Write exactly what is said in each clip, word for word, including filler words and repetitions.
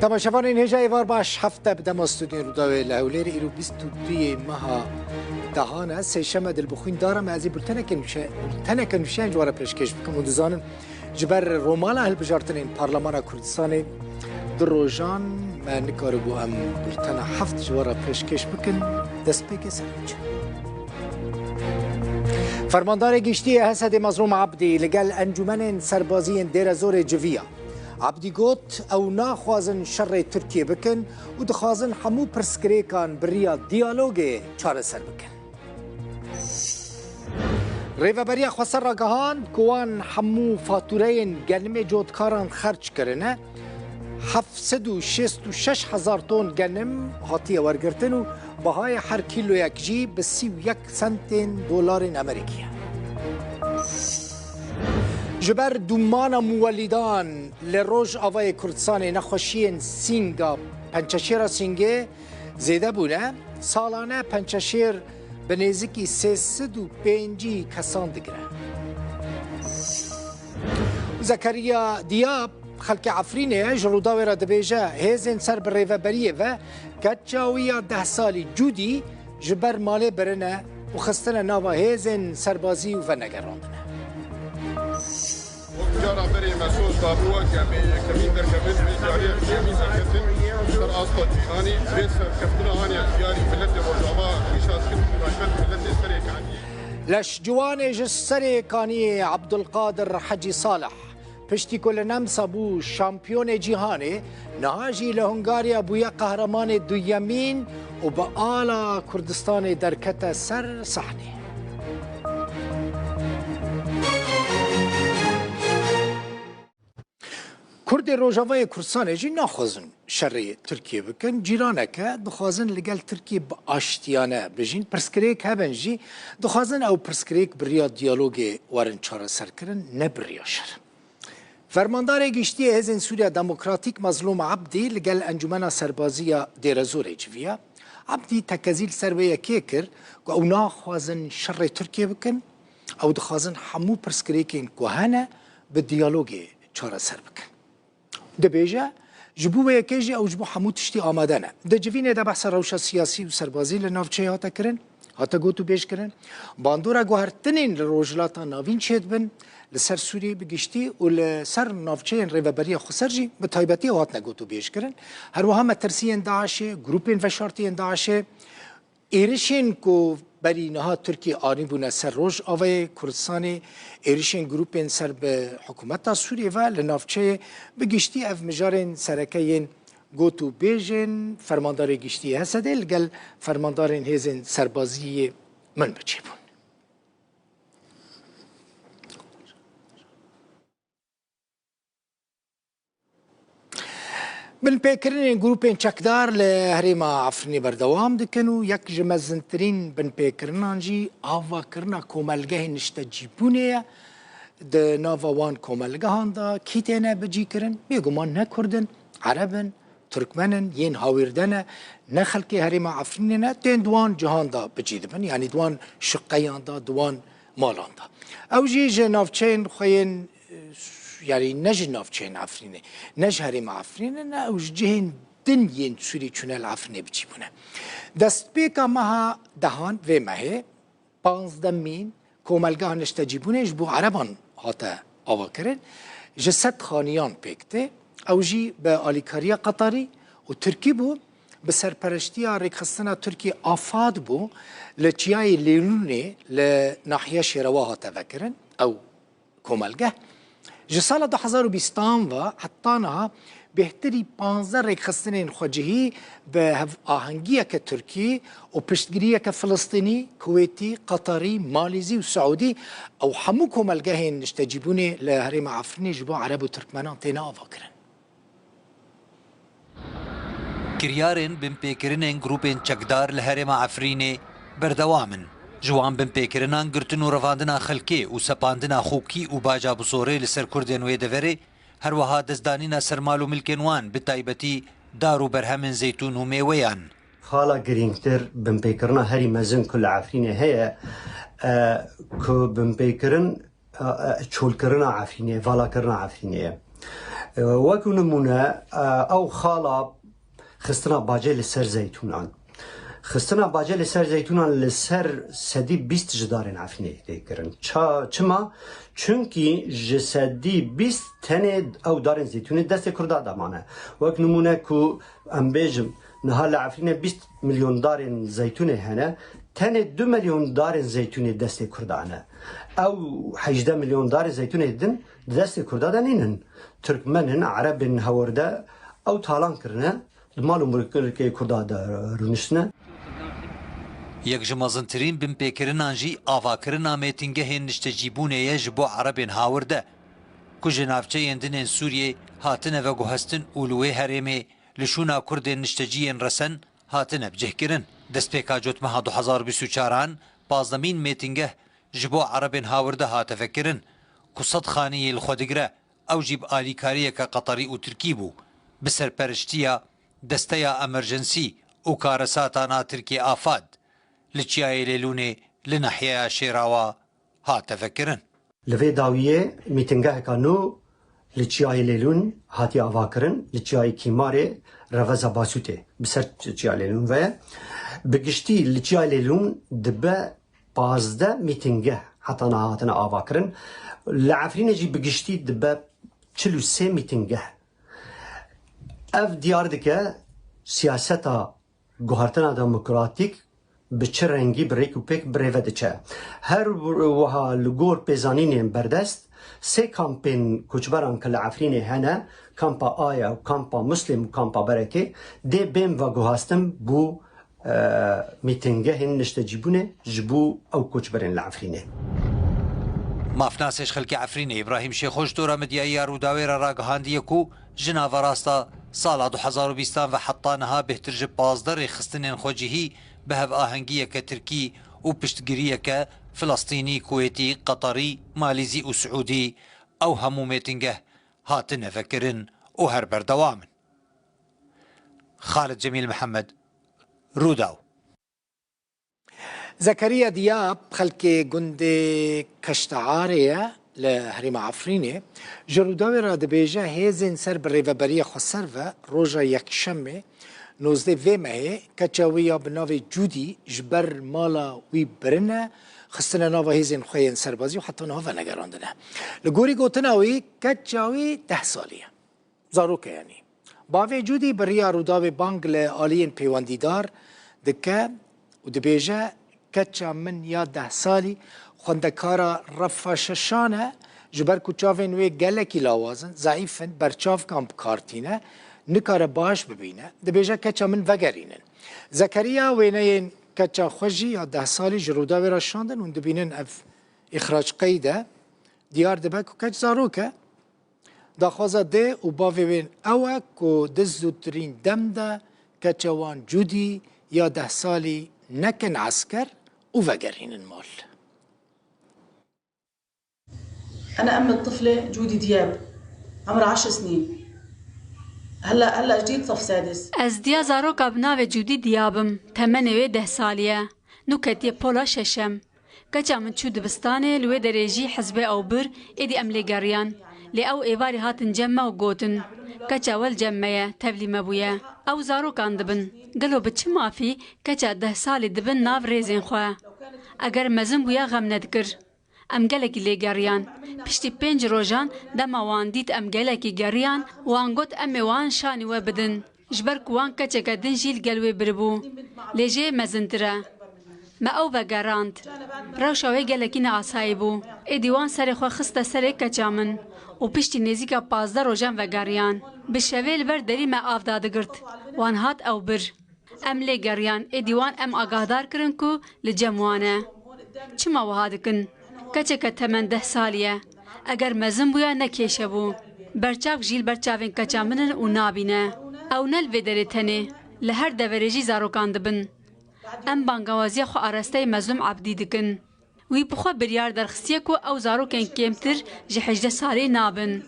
Temaşevanên hêja êvar baş, hefte bi dema stûdyoyên Rûdawê li Hewlêrê, îro bîst û duyê meha dehan e, sêşeme dilbixwîn dar e, me ez ê bulteneke nûşe-, bulteneke nûşeyan ji we re pêşkêş bikim. Hûn dizanin, ji ber romala hilbijartinên Parlemana Kurdistanê du rojan me nikaribû em bultena heft ji we re pêşkêş bikin. Destpêkê ser nûçe. Fermandarê Giştî yê Hesedê Mezlûm Abdî li gel encûmenên serbaziyên Dêrezorê civiya. Abdî got, ew naxwazin şerê Tirkiyê bikin û dixwazin hemû pirsgirêkan bi riya diyalogê çareser bikin. Rêveberiya Xweser ragihand ku wan hemû fatûreyên genimê cotkaran xerc kirine. Heft sed û şêst û şeş hezar ton genim hatiye wergirtin û bahayê her kîloyek jî bi sî û yek sentên dolarên Amerîkî ye. Ji ber dûmana muwelîdan li Rojavayê Kurdistanê nexweşiyên sînga pençeşêra sîngê zêde bûne. Salane pençeşêr bi nêzîkî sê sed û pêncî kesan digire. Zekeriya Diyab, xelkê Efrînê ye, ji Rûdawê re dibêje, hêzên ser bi rêveberiyê ve keça wî ya deh salî Cûdî ji ber malê birine û xistine nava hêzên serbazî û venegerandine. Wek cara berê me soz dabû, wek em ê yekemîn derkevin, vê carê em yekemîn derketin ser asta cîhanî. Vê serkeftina aniye diyarî miletê Rojava nîşan dikin, taybet miletê Serê Kaniyê. Leşciwanê ji Serê Kaniyê Abdulkadir Hecî Salih, piştî ku li Nemsa bû şampiyonê cîhanê, niha jî li Hungarya bûye qehremanê duyemîn û bi ala Kurdistanê derkete ser sehnê. Kurdê Rojavayê Kurdistanê jî naxwazin şerê Tirkiyê bikin. Cîraneke dixwazin li gel Tirkiyê bi aştiyane bijîn. Pirsgirêk hebin jî, dixwazin ew pirsgirêk bi riya diyalogê werin çareserkirin, ne bi riya şer. Fermandarê Giştî yê Hêzên Sûriya Demokratîk Mezlûm Abdî li gel Encûmena Serbazî ya Dêrezorê civiya. Abdî tekezî li ser wê yekê kir ku ew naxwazin şerê Tirkiyê bikin, ew dixwazin hemû pirsgirêkên ku hene bi diyalogê çareser bikin. Dibêje, ji bo wê yekê jî ew ji bo hemû tiştî amade ne. Di civînê de behsa rewşa siyasî û serbazî li navçeyê hate kirin, hate gotûbêjkirin. Bandora guhertinên li Rojhilata Navîn çêdibin, li ser Sûriyê bi giştî û li ser navçeyên Rêveberiya Xweser jî bi taybetî ew hatine gotûbêjkirin. Her wiha metirsiyên DAIŞê, grûpên veşartiyên DAIŞê, êrişên ku berî niha Tirkiye anîbûne ser Rojavayê Kurdistanê, êrişên grûpên ser bi hikûmeta Sûriyê ve li navçeyê, bi giştî ev mijarên sereke yên gotûbêjên Fermandarê Giştî yê Hesedê li gel fermandarên hêzên serbazî yê min bi çêbûn. Binpêkirinên grûpên çekdar li herêma Efrînê berdewam dikin û yek ji mezintirîn binpêkirinan jî avakirina komelgehên niştecîbûnê ye. Di nava wan komelgehan de kî têne bicîkirin? Bêguman ne Kurd in, Ereb in, Tirkmen in, yên hawîrde ne, ne xelkê herêma Efrînê ne, tên di wan cihan de bicî dibin, yanî di wan şiqeyan de, di wan malan de. Ew jî ji navçeyên xwe yên, e, yanî ne ji navçeyên Efrînê, ne ji herêma Efrînê ne, ew ji cihên din yên Sûrî çûne li Efrînê bicî bûne. Destpêka meha dehan vê mehê, panzdemîn komelgeha niştecîbûnê ji bo Ereban hate avakirin. Ji sed xaniyan pêk tê. Ew jî bi alîkariya Qetarî û Tirkî bû. Bi serpereştiya rêkxistina Tirkî AFAD bû. Li çiyayê Lêlûnê li nahiya Şêrewa hate vekirin ew komelgeh. Ji sala du hezar û bîstan ve heta niha bêhtirî panzdeh rêkxistinên xwecihî bi hevahengiyeke Tirkî û piştgiriyeke Filistînî, Kuwêtî, Qetarî, Malîzî û Siûdî, ew hemû komelgehên niştecîbûnê li herêma Efrînê ji bo Ereb û Tirkmenan têne avakirin. Kiryarên binpêkirinên grûpên çekdar li herêma Efrînê berdewam in. Ji wan binpêkirinan girtin û revandina xelkê û sepandina xokî û baca bi zorê li ser Kurdên wê deverê, her wiha destdanîna ser mal û milkên wan, bi taybetî dar û berhemên zeytûn û mêweyan. Xala girîngtir binpêkirina herî mezin ku li Efrînê heye, e, ku binpêkirin, e, e, çolkirina Efrînê, valakirina Efrînê ye. E, wekî nimûne, e, ew xala xistina bacê li ser zeytûnan. Xistina bacê li ser zeytûnan li ser sedî bîst ji darên Efrînê tê kirin. Ça-, çima? Çunkî ji sedî bîst tenê ew darên zeytûnê destê Kurda de mane. Wek nimûne ku em bêjim, niha li Efrînê bîst milyon darên zeytûnê hene, tenê du milyon darên zeytûnê destê Kurda ne. Ew hejdeh milyon darên zeytûnê din di destê Kurda de nînin. Tirkmen in, Erebên hewirde ew talan kirine, di mal û mulkê Kurda de rûniştine. Yek ji mezintirîn binpêkirinan jî avakirina mêtingehên niştecîbûnê ye ji bo Erebên hawirde, ku ji navçeyên din ên Sûriyê hatine veguhestin û li wê herêmê li şûna Kurdên niştecî yên resen hatine bicihkirin. Destpêka Cotmeha du hezar bîst û çaran, pazdemîn mêtingeh ji bo Erebên hawirde hate vekirin, ku sed xaniyê li xwe digire, ew jî bi alîkariyeke Qeterî û Tirkî bû, bi serperiştiya Desteya Emerjensî û Karesatana Tirkiyê AFAD, li Çiyayê Lêlûnê li nahyeya Şêrawa hate vekirin. Li vê dawiyê mîtingeheka nû li Çiyayê Lêlûn hatiye avakirin, li Çiyayê Kîmarê Reveza Basûtê, bi ser Çiya Lêlûn ve ye. Bi giştî li Çiyayê Lêlûn dibe pazdeh mîtingeh heta niha hatine avakirin. Li Efrînê jî bi giştî dibe çil û sê mîtingeh. Ev diyar dike siyaseta guhertina demokratîk bi çi rengî bi rêk û pêk bi rê ve diçe. Her wiha li gor pêzanînên berdest, sê kampên koçberan ke li Efrînê hene, kampa Aya û kampa Muslim û kampa Berekê, dê bên veguhastin bo, e, mîtingehên niştecîbûnê ji bo ew koçberên li Efrînê. Mafnasê ji xelkê Efrînê Îbrahîm Şêxo ji dora medyayî ya Rûdawê re ragihandiye ku ji naverasta sala du hezar û bîstan ve heta niha bêhtir ji pazdeh rêxistinên xwecihî bi hevahengiyeke Tirkî û piştgiriyeke Filistînî, Kuwêtî, Qeterî, Malîzî û Siûdî ew hemû mêtingeh hatine vekirin û her berdewam in. Xalid Cemîl Mihemed, Rûdaw. Zekeriya Diyab xelkê gundê Keştearê ye li herêma Efrînê. Ji Rûdawê re dibêje, hêzên ser bi rêveberiya xweser ve roja Yekşemê nozdeh vê mehê keça wî ya bi navê Cûdî ji ber mala wî birine, xistine nava hêzên xwe yên serbazî û heta niha venegerandine. Li gorî gotina wî, keça wî deh salî ye. Zarok e yanî. Bavê Cûdî bi riya Rûdawê bang li aliyên pêwendîdar dike û dibêje, keça min ya deh salî xwendekara refa şeşan e, ji ber ku çavên wê gelekî lawaz in, zeîf in, berçavkan bi kar tîne, nikare baş bibîne. Dibêje, keça min vegerînin. Zekeriya wêneyên keça xwe jî ya deh salî ji Rûdawê re şandin hûn dibînin ev îxrac qeyd e. Diyar dibe ku keç zarok e. Daxwaza dê û bavê wê ew e ku di zûtirîn dem de keça wan Cûdî ya deh salî nekin esker û vegerînin mal. أنا أم الطفلة جودي دياب، عمرها عشر سنين. هلا هلا جديد صف سادس. Ez diya zaroka bi navê Cûdî Diyab im. Temenê wê deh salî ye. Nû ketiye pola şeşem. Keça min çû dibistanê, li wê derê jî hizbê ew bir, êdî em lê geriyan. Lê ew êvarî hatin cem me û gotin, keça we li cem me ye, tevlî me bûye. Ew zarokan dibin. Gelo bi çi mafî keça deh salî dibin nav rêzên xwe? Eger mezin bûya, xem nedikir. Em gelekî lê geriyan. Piştî pênc rojan dema wan dît em gelekî geriyan, wan got, em ê wan şanî we bidin. Ji ber ku wan keçeke din jî li gel wê biribû. Lê jê mezintir e. Me ew vegerand. Rewşa wê gelekî neasayî bû. Êdî wan serê xwe xiste serê keça min û piştî nêzîka pazdeh rojan vegeriyan. Bi şevê li ber derî me av dadigirt. Wan hat ew bir. Em lê geriyan, êdî wan em agahdar kirin ku li cem wan e. Çima wiha dikin? Keçeke temen deh salî ye. Eger mezin bûya, ne kêşe bû. Berçavk jî li ber çavên keça min in û nabîne. Ew ne li vê derê tenê, li her deverê jî zarokan dibin. Em bangawaziya xwe arasteyê Mezlûm Ebdî dikin. Wî bi xwe biryar derxistiye ku ew zarokên kêmtir ji hejdeh salî nabin.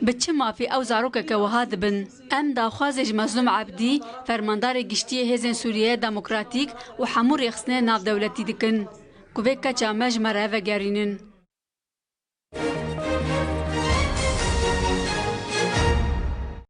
Bi çi mafî ew zarokeke wiha dibin? Em daxwazê ji Mezlûm Ebdî, fermandarê giştî yê Hêzên Sûriyeya Demokratîk û hemû rêxistinên navdewletî dikin ku vê keça me ji me re vegerînin.